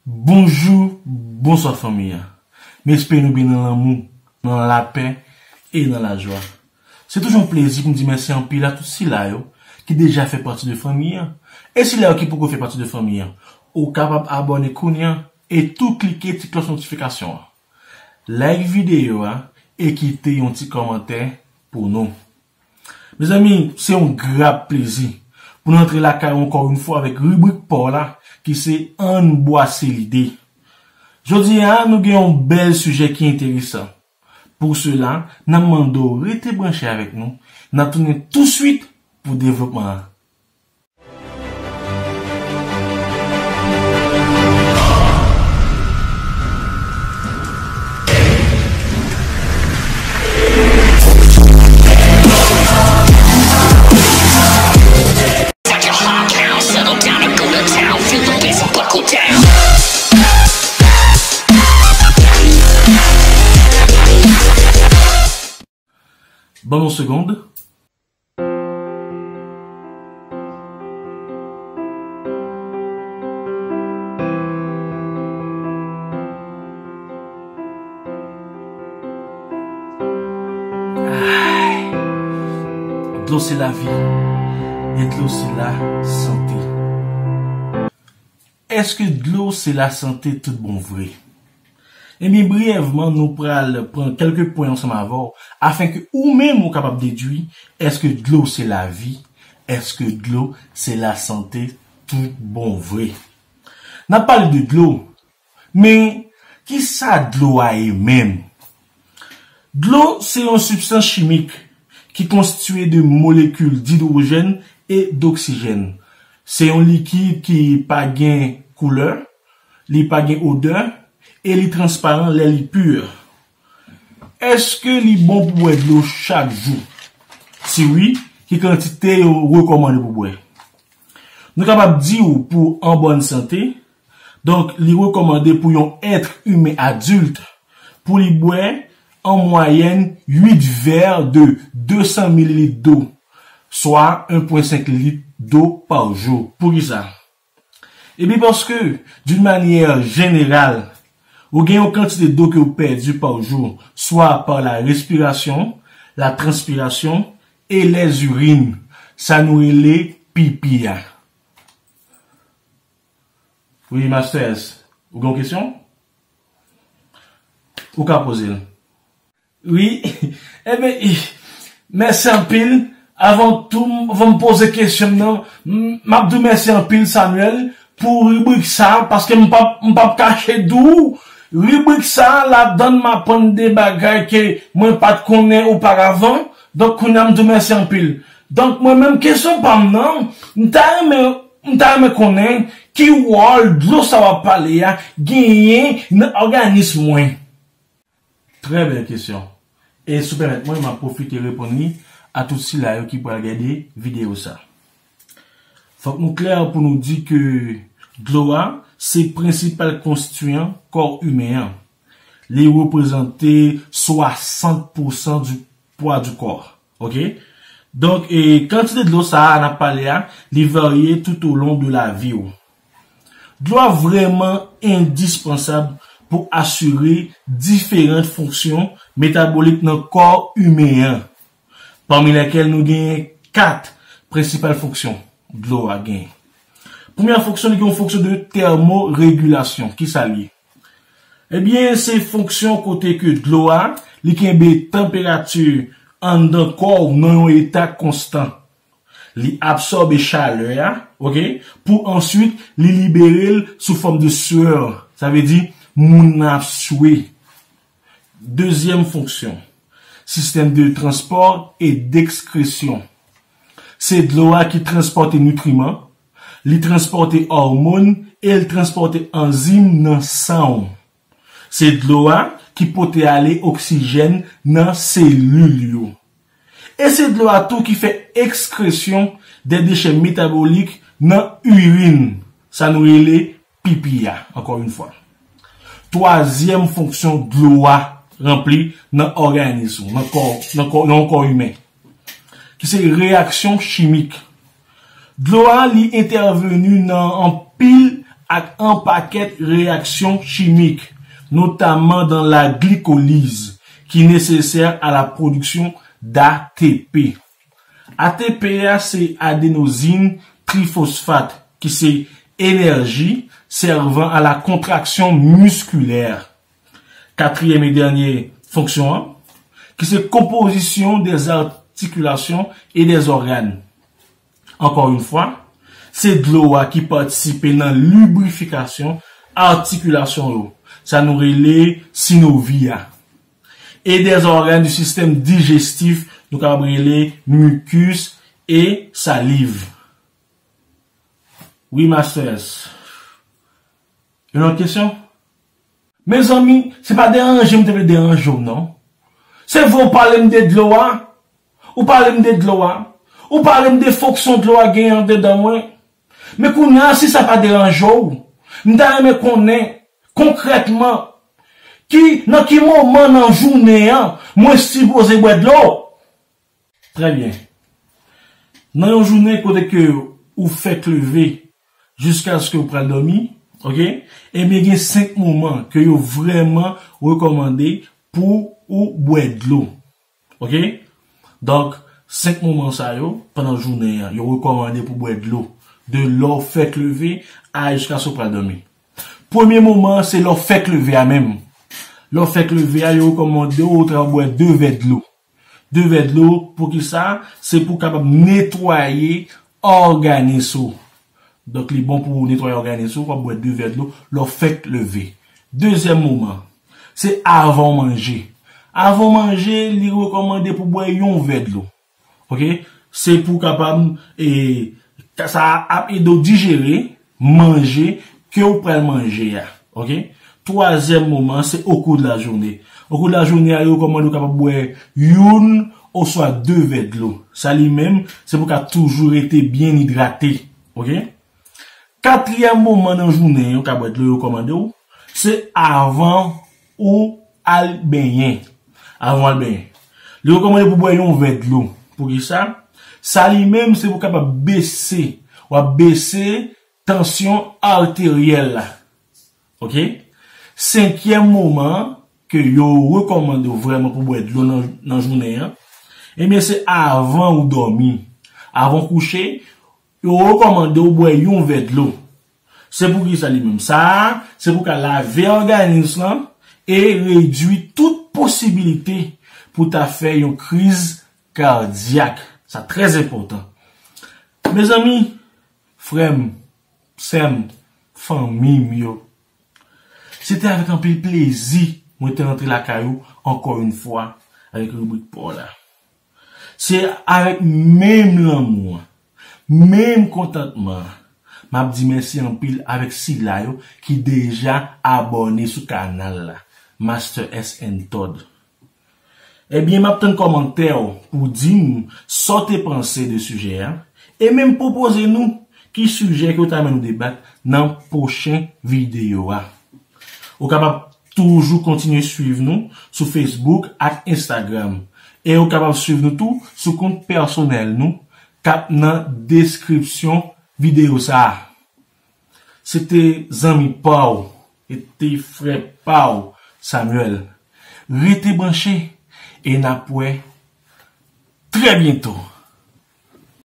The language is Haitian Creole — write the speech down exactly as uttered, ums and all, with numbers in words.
Bonjou, bonswa fanmi an. M espere nou byen nan lanmou, nan lapè e nan lajwa. Se toujou yon plezi pou m di mèsi anpil a tout sila yo ki deja fè pati de fanmi an. E sila yo ki poko fè pati de fanmi an, ou kapab abòne kounye a e tou klike ti klòch notifikasyon an. Like videyo a e kite yon ti kòmantè pou nou. Mezanmi, se yon gra plezi pou n antre lakay ou ankò yon fwa avèk ribrik pa w la ki se Ann Bwase Lide. Jodi a, nou gen yon bèl sijè ki enteresan. Pou sela, n ap mande w rete branche avèk nou. N ap tounen touswit pou devlopman an. Ban m yon segonn. Ay. Dlo se lavi, e dlo se lasante. Èske dlo se lasante tout bon vre? Ebyen, briyèvman, nou pral pran kèlke pwen ansanm avè w, afenke ou menm ou kapab dedui, èske dlo se lavi? Èske dlo se lasante tout bon vre? N ap pale de dlo, men kisa dlo a ye menm? Dlo se yon sibstans chimik ki konstitye de molekil didwojèn e doksijèn. Se yon likid ki pa gen koulè, li pa gen odè e li transparan lè li pi. Èske li bon pou bwè dlo chak jou? Si wi, ki kantite yo rekòmande pou bwè? Nou kapab di w pou an bòn sante, donk li rekòmande pou yon èt imen adilt pou li bwè an mwayèn uit vè de de san mililit dlo, swa en pwen senk lit dlo pa jou. Poukisa? Ebyen paske, d'une manière générale, ou gen yon kantite dlo ke w pèdi pa jou, swa pa la respiration, la transpiration et les urines. Sa nou rele pipi a. Wi, Master S, ou gen yon kesyon? Ou ka poze l. Wi, enben, mèsi anpil. Avan tou, m- avan m poze kesyon m nan, m- m ap di w mèsi anpil, Samuel, pou ribrik sa, paske m p ap, m p ap kache di w, ribrik sa, ladan m aprann de bagay ke mwen pa t konnen oparavan. Donk, kounye a, m di w mèsi anpil. Donk, mwen menm, kesyon pa m nan, m ta renmen, m ta renmen konnen ki wòl dlo sa w ap pale a genyen nan òganis mwen. Trè bèl kesyon. E si w pèmèt mwen, m ap pwofite reponn li a tout sila yo ki pral gade videyo sa. Fòk nou klè pou nou di ke dlo a se prensipal konstityan kò imen an. Li reprezante swasant pousan di pwa di kò. Oke? Donk, e, kantite dlo sa a n ap pale a, li varye tout o lon de lavi w. Dlo a vrèman endispansab pou asire diferan fonksyon metabolik nan kò imen an, pami lèkèl nou genyen kat prensipal fonksyon dlo a genyen. Premyè fonksyon, li gen yon fonksyon de tèmoregilasyon. Kisa l ye? Ebyen, se fonksyon kote ke dlo a, li kenbe tanperati anndan kò w nan yon eta konstan. Li absòbe chalè a, oke, pou answit li libere l sou fòm de swè. Sa vle di, moun nan ap swe. Dezyèm fonksyon, sistèm de transpò e dekskresyon. Se dlo a ki transpòte nitriman, li transpòte òmòn e li transpòte anzim nan san w. Se dlo a ki pote ale oksijèn nan selil yo. E se dlo a tou ki fè ekskresyon de dechè metabolik nan irin, sa nou rele pipi a, ankò yon fwa. Twazyèm fonksyon dlo a ranpli nan òganis ou, nan kò, nan kò, nan yon kò imen, ki se reyaksyon chimik. Dlo a, li entèveni nan anpil ak an pakèt reyaksyon chimik, notamment dans la glycolyse, ki nesesè a la pwodiksyon d'A T P. A T P a se adenozin trifosfat, ki se énergie servant à la contraction musculaire. Katriyèm e dènye fonksyon an, ki se composition des articulations et des organes. Encore une fois, se dlo a ki patisipe nan librifikasyon atikilasyon yo. Sa nou rele sinovi a. E des organes du système digestif, nou kapab rele mucus e saliv. Wi, Master S. Yon lòt kesyon? Mezanmi, se pa deranje m te vle deranje w, non. Se vre w pale m de dlo a. Ou pale m de dlo a. Ou pale m de fonksyon dlo a genyen andedan mwen. Men kounye a, si sa pa deranje w, m ta renmen konnen konkrètman ki, nan ki moman nan jounen an mwen sipoze bwè dlo. Trè byen. Nan yon jounen kote ke ou fèk leve jiskaske ou pral dòmi, ok? Ebyen, gen senk moman ke yo vrèman rekòmande pou ou bwè dlo. Ok? Donk, senk moman sa yo, pandan jounen an, yo rekòmande pou bwè dlo. De lè w fèk leve a jiskaske w pral dòmi. Premye moman an, se lè w fèk leve a menm. Lè w fèk leve a, yo rekòmande w ta bwè de vè dlo. De vè dlo, poukisa? Se pou w kapab netwaye òganis ou. Donk, li bon pou w netwaye òganis ou, w ap bwè de vè dlo lè w fèk leve. Dezyèm moman, se avan w manje. Avan w manje, li rekòmande pou w bwè yon vè dlo. Ok? Se pou w kapab, e, sa ap ede w dijere manje ke w pral manje a. Ok? Twazyèm moman, se au cours de la journée. Au cours de la journée a, yo rekòmande w kapab bwè youn oswa de vè dlo. Sa li menm, se pou w ka toujou rete byen idrate. Ok? Katriyèm moman nan jounen an, ou ka bwè dlo, yo rekòmande w, se avan ou al benyen. Avan w al benyen. Li rekòmande pou w bwè yon vè dlo. Poukisa? Sa li menm, se pou w kapab bese, w ap bese tansyon ateryèl la. Ok? Senkyèm moman ke yo rekòmande w vrèman pou w bwè dlo nan, nan jounen an, ebyen, se avan ou dòmi. Avan w kouche, yo rekòmande w bwè yon vè dlo. Se pou ki sa li menm? Sa a, se pou ka lave òganis lan e redui tout posibilite pou ta fè yon kriz kadyak. Sa trè enpòtan. Mezanmi, frè m, sè m, fanmi m yo, se te avèk anpil plezi mwen te rantre lakay ou ankò yon fwa avèk ribrik pa w la. Se avèk menm lanmou an, menm kontantman an, m ap di mèsi anpil avèk sila yo ki deja abòne sou kanal la, Master S and Todd. Ebyen, m ap tann kòmantè w pou w di m sa w te panse de sijè a, e menm pwopoze nou ki sijè ke w ta renmen nou debat nan pwochen videyo a. Ou kapab toujou kontinye swiv nou sou Facebook ak Instagram. E ou kapab swiv nou tou sou kont pèsonèl nou k ap nan deskripsyon videyo sa a. Se te zanmi pa w, e te frè pa w, Samuel. Rete branche, e n ap wè trè byento.